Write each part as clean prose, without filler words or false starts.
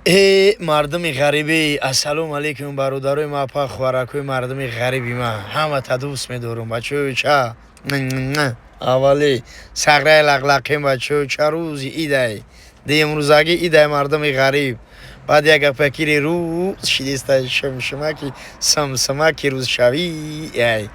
Э, мардуми ғарибӣ, ассалому алайкум, бародарои ма, апа, хоҳаракои мардуми ғариби ма, ҳамата дӯст медорум, бачаҳои ча. Аввалӣ сағраи лақлақем, бачаҳои ча, рӯзи идай, деимрӯзагӣ идай мардуми ғариб. Баъд як гапакири рӯз шидистай, шумшумаки симсимаки рӯзшавӣ. Ай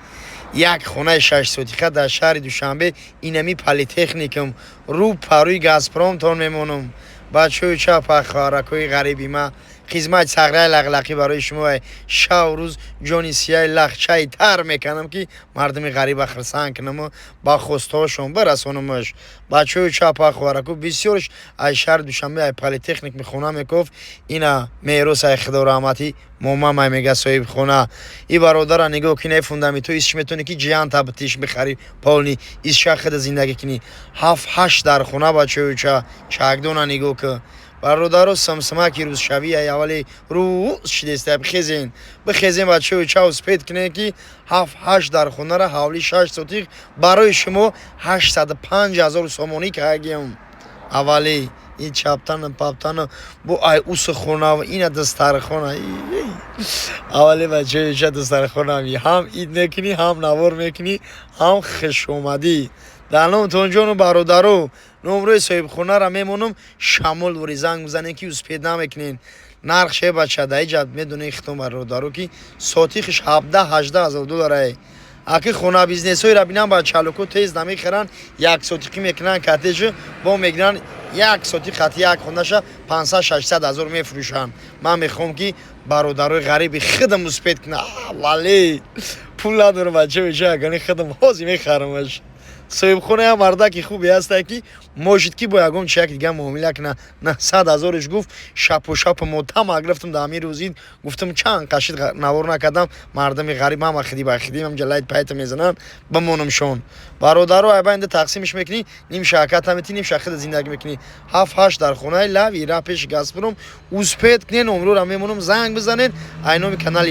як хонаи 6 сотиха дар шаҳри Душанбе, инами Политехникум, рӯ парӯи Газпромтон мемонам. Бачаҳои ча, хоҳаракои ғариби ма, хизмати сағраи лақлақӣ барои шумо шаву рӯз ҷони сияи лахчаи тар мекунам, ки мардуми ғариба хирсанд кунаму ба хостаҳошон барасонамаш. Бачаҳои ча, хоҳарако, бисёрш ай шаҳри Душанбе, ай Политехник мехона мекофт. Ина мерос ай худораҳматӣ момамай, мега соҳибхона. И бародара нигоҳ кин, ай фундаментҳо исш метавонӣ, ки ҷиянта битиш бихарӣ, полный исша худа зиндагӣ кунӣ. Ҳафт ҳашт дар хона, бачаҳои ча, чакдона нигоҳ кун, бародаро, симсимаки рӯзшавӣ. Ай аввали рӯз шидеста, бихезен, бихезен, бачаҳои ча, успеть кунед, ки ҳафт ҳашт дар хонара, ҳавли 6 сотих барои шумо 805 000 сомонӣ кагиям. Аввалӣ ин чаптану паптану бо ай уси хона, ина дастархона. Аввали, бачаҳои ча, дастархонами ҳам ид мекунӣ, ҳам навор мекунӣ, ҳам хушомадӣ. Дар номтон ҷону бародаро, номрои соҳибхонара мемонам, шамол вори занг бизанем, ки успеть намекунен. Нарх ше, бача, дар иҷа медонед хитон, бародаро, ки сотихш 17-18 ҳазор долларае. Аки хона бизнесҳоеро бинам, ба чалуко тез намехаранд, як сотиқӣ мекунанд, коттеҷ бо мегиранд, як сотиқ хати як хонаша 500-600 ҳазор мефурӯшанд. Ман мехоҳам, ки бародарои ғариби худам успеть кунад. Вале пул надорам, бача, беча, агани худам ҳозир мехарамаш. Соҳибхона як мардаки хубе ҳастае, ки может ки бо ягон чи як дига муомила кина. 900 ҳазориш гуфт, шапу шапу мотама гирифтам. Дар ҳамин рӯзи гуфтам, чанд қашид навор накардам. Мардуми ғариб ҳама хиди ба хиди ҳамҷа лайт пайта мезананд, бимонамшон. Бародаро, айбайнда тақсимш мекунӣ, ним шаката метӣ, ним шахида зиндагӣ мекунӣ. Ҳафт ҳашт дар хонаи лави ра пеши Газпром. Успеть кунен, номрора мемонам, занг бизанед айноми канали.